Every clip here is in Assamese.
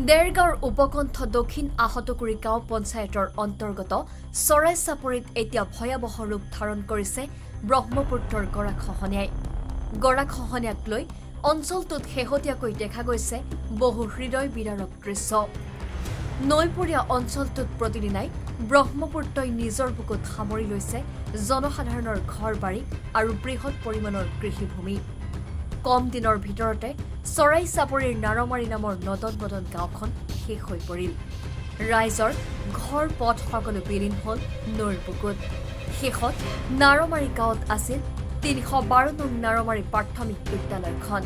দেৰগাঁৱৰ উপকণ্ঠ দক্ষিণ আহতকুৰি গাঁও পঞ্চায়তৰ অন্তৰ্গত চৰাই চাপৰিত এতিয়া ভয়াৱহ ৰূপ ধাৰণ কৰিছে ব্ৰহ্মপুত্ৰৰ গৰাখহনীয়াই। গৰাখহনীয়াক লৈ অঞ্চলটোত শেহতীয়াকৈ দেখা গৈছে বহু হৃদয় বিদাৰক দৃশ্য। নৈপৰীয়া অঞ্চলটোত প্ৰতিদিনাই ব্ৰহ্মপুত্ৰই নিজৰ বুকুত সামৰি লৈছে জনসাধাৰণৰ ঘৰ বাৰী আৰু বৃহৎ পৰিমাণৰ কৃষিভূমি। কম দিনৰ ভিতৰতে চৰাই চাপৰিৰ নাৰমাৰী নামৰ নদন বদন গাঁওখন শেষ হৈ পৰিল। ৰাইজৰ ঘৰ পথ সকলো বিলীন হ'ল নৈৰ বুকুত। শেষত নাৰমাৰী গাঁৱত আছিল 312 নং নাৰমাৰী প্ৰাথমিক বিদ্যালয়খন।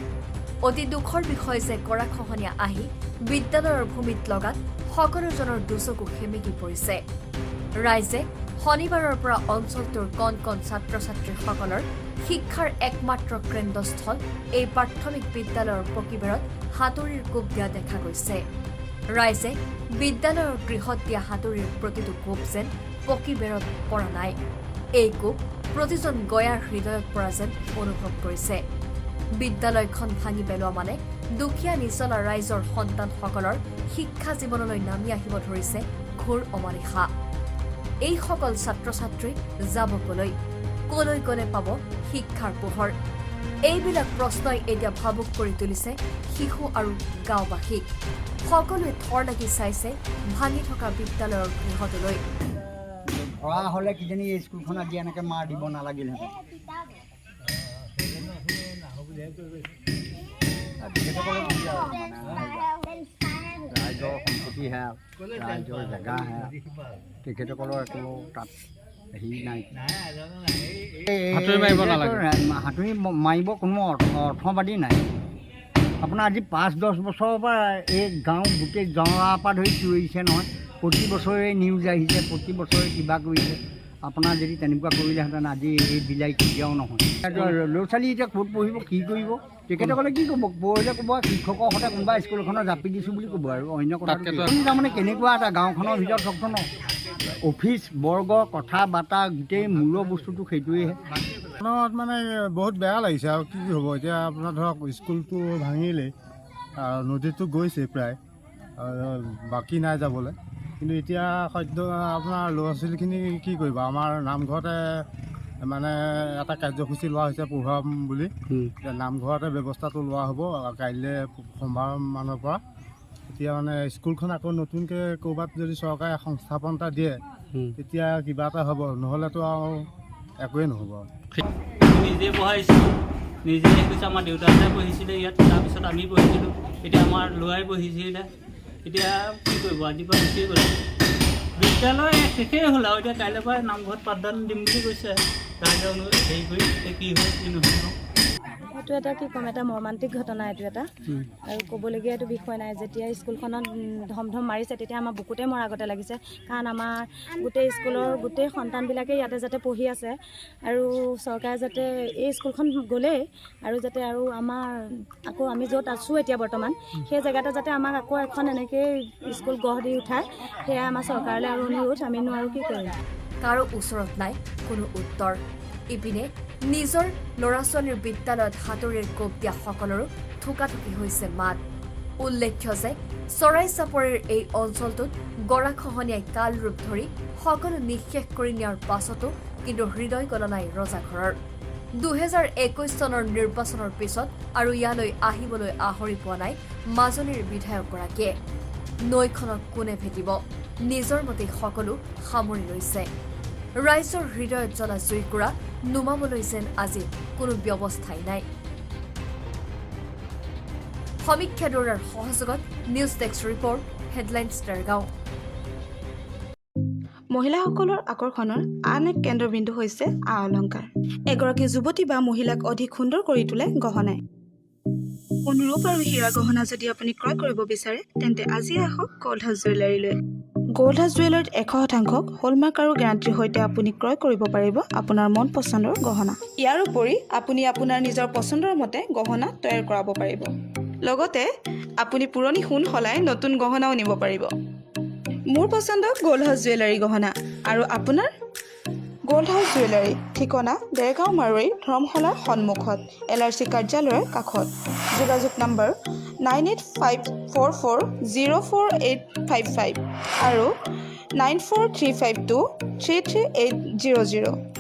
অতি দুখৰ বিষয় যে গৰাখহনীয়া আহি বিদ্যালয়ৰ ভূমিত লগাত সকলোজনৰ দুচকু সেমেকি পৰিছে। ৰাইজে শনিবাৰৰ পৰা অঞ্চলটোৰ কণ কণ ছাত্ৰ ছাত্ৰীসকলৰ শিক্ষাৰ একমাত্ৰ কেন্দ্ৰস্থল এই প্ৰাথমিক বিদ্যালয়ৰ পকীবেৰত হাতুৰীৰ কোব দিয়া দেখা গৈছে। ৰাইজে বিদ্যালয়ৰ গৃহত দিয়া হাতুৰীৰ প্ৰতিটো কোব যেন পকীবেৰত পৰা নাই, এই কোব প্ৰতিজন গঞাৰ হৃদয়ত পৰা যেন অনুভৱ কৰিছে। বিদ্যালয়খন ভাঙি পেলোৱা মানে দুখীয়া নিচলা ৰাইজৰ সন্তানসকলৰ শিক্ষা জীৱনলৈ নামি আহিব ধৰিছে ঘোৰ অমানিশা। এইসকল ছাত্ৰ ছাত্ৰী যাব কলৈ? কলৈ গ'লে পাব শিক্ষাৰ পোহৰ? এইবিলাক প্ৰশ্নই এতিয়া ভাবুক কৰি তুলিছে শিশু আৰু গাঁওবাসীক। সকলোৱে থৰ লাগি চাইছে ভাঙি থকা বিদ্যালয়ৰ গৃহটোলৈ। ধৰা হ'লে কিজানি এই স্কুলখন আজি এনেকৈ মাৰ দিব নালাগিলহেঁতেন। তেখেতসকলে কি আৰু মানে ৰাইজৰ সম্পত্তি সেয়া, ৰাইজৰ জেগা সেয়া, তেখেতসকলৰ একো তাত হেৰি নাই। হাতুৰী মাৰিব নালাগে। হাতুৰী মাৰিব কোনো অৰ্থবাদী নাই। আপোনাৰ আজি 5-10 বছৰৰ পৰা এই গাঁও গোটেই জঁৰাৰ পৰা ধৰি চিঞৰিছে নহয়, প্ৰতি বছৰে নিউজ আহিছে, প্ৰতি বছৰে কিবা কৰিছে। আপোনাৰ যদি তেনেকুৱা কৰিলেহেঁতেন, আজি এই বিলাই কেতিয়াও নহয়। ল'ৰা ছোৱালী এতিয়া ক'ত পঢ়িব, কি কৰিব? তেখেতসকলে কি ক'ব? পঢ়িলে ক'ব শিক্ষকৰ সৈতে কোনোবা স্কুল এখনত জাপি দিছোঁ বুলি ক'ব আৰু অন্য কথা। তাতকেতো তাৰমানে কেনেকুৱা এটা গাঁওখনৰ ভিতৰত চাওকচোন ন, অফিচ বৰ্গ কথা বাৰ্তা গোটেই মূলৰ বস্তুটো সেইটোৱেহে। মনত মানে বহুত বেয়া লাগিছে আৰু কি হ'ব এতিয়া? আপোনাৰ ধৰক স্কুলটো ভাঙিলেই আৰু নদীতো গৈছেই প্ৰায় আৰু বাকী নাই যাবলৈ। কিন্তু এতিয়া সদ্য আপোনাৰ ল'ৰা ছোৱালীখিনি কি কৰিব? আমাৰ নামঘৰতে মানে এটা কাৰ্যসূচী লোৱা হৈছে পঢ়ুৱাম বুলি। এতিয়া নামঘৰতে ব্যৱস্থাটো লোৱা হ'ব কাইলৈ সোমবাৰ মানৰ পৰা। এতিয়া মানে স্কুলখন আকৌ নতুনকৈ ক'ৰবাত যদি চৰকাৰে সংস্থাপন এটা দিয়ে, তেতিয়া কিবা এটা হ'ব, নহ'লেতো আৰু একোৱেই নহ'ব আৰু। নিজে পঢ়াইছোঁ, নিজে শিকিছোঁ। আমাৰ দেউতাহঁতে পঢ়িছিলে ইয়াত, তাৰপিছত আমি পঢ়িছিলোঁ, এতিয়া আমাৰ ল'ৰাই পঢ়িছিলে। এতিয়া কি কৰিব? আজিৰ পৰা গুচিয়ে গ'ল, বিদ্যালয় শেষেই হ'ল আৰু। এতিয়া কাইলৈৰ পৰা নামঘৰত পাঠদান দিম বুলি কৈছে ৰাইজৰ হেৰি কৰি। এতিয়া কি হয় কি নহয় আৰু। এইটো এটা কি ক'ম, এটা মৰ্মান্তিক ঘটনা এইটো এটা আৰু ক'বলগীয়া এইটো বিষয় নাই। যেতিয়া স্কুলখনত ধম ধম মাৰিছে, তেতিয়া আমাৰ বুকুতে মৰা আগতে লাগিছে। কাৰণ আমাৰ গোটেই স্কুলৰ গোটেই সন্তানবিলাকেই ইয়াতে যাতে পঢ়ি আছে আৰু চৰকাৰে যাতে এই স্কুলখন গ'লেই আৰু যাতে আৰু আমাৰ আকৌ আমি য'ত আছোঁ এতিয়া বৰ্তমান, সেই জেগাতে যাতে আমাক আকৌ এখন এনেকেই স্কুল গঢ় দি উঠায়, সেয়া আমাৰ চৰকাৰলৈ আৰু অনুৰোধ। আমি নোৱাৰোঁ কি কৰিম। কাৰো ওচৰত নাই কোনো উত্তৰ। ইপিনে নিজৰ ল'ৰা ছোৱালীৰ বিদ্যালয়ত হাতুৰীৰ কোব দিয়া সকলৰো থোকাথুকি হৈছে মাত। উল্লেখ্য যে চৰাই চাপৰিৰ এই অঞ্চলটোত গৰাখহনীয়াই কাল ৰূপ ধৰি সকলো নিঃশেষ কৰি নিয়াৰ পাছতো কিন্তু হৃদয় গলা নাই ৰজাঘৰৰ। 2021 চনৰ নিৰ্বাচনৰ পিছত আৰু ইয়ালৈ আহিবলৈ আহৰি পোৱা নাই মাজুলীৰ বিধায়কগৰাকীয়ে। নৈখনক কোনে ভেটিব? নিজৰ মতে সকলো সামৰি লৈছে। ৰাইজৰ হৃদয়ত জ্বলা জুইকুৰা নুমাবলৈ যেন আজি কোনো ব্যৱস্থাই নাই। সমীক্ষা দুৱৰাৰ সহযোগত news desk report, headlines Dergaon. মহিলাসকলৰ আকৰ্ষণৰ আন এক কেন্দ্ৰবিন্দু হৈছে আ অলংকাৰ। এগৰাকী যুৱতী বা মহিলাক অধিক সুন্দৰ কৰি তোলে গহনাই। সোণ, ৰূপ আৰু হীৰা গহনা যদি আপুনি ক্ৰয় কৰিব বিচাৰে, তেন্তে আজি আহক গ'ল্ড হাউচ জুৱেলাৰীলৈ। গ'ল্ড হাউচ জুৱেলাৰীত 100% হলমাৰ্ক আৰু গেৰাণ্টিৰ সৈতে আপুনি ক্ৰয় কৰিব পাৰিব আপোনাৰ মন পচন্দৰ গহনা। ইয়াৰ উপৰি আপুনি আপোনাৰ নিজৰ পচন্দৰ মতে গহনা তৈয়াৰ কৰাব পাৰিব। লগতে আপুনি পুৰণি সোণ সলাই নতুন গহনাও নিব পাৰিব। মোৰ পচন্দ গ'ল্ড হাউচ জুৱেলাৰী গহনা আৰু আপোনাৰ? গ'ল্ড হাউচ জুৱেলাৰী, ঠিকনা দেৰগাঁও মাৰোৱাৰী ধৰ্মশালাৰ সন্মুখত, এল I C কাৰ্যালয়ৰ কাষত। যোগাযোগ নম্বৰ 9854404855 আৰু 9435233800।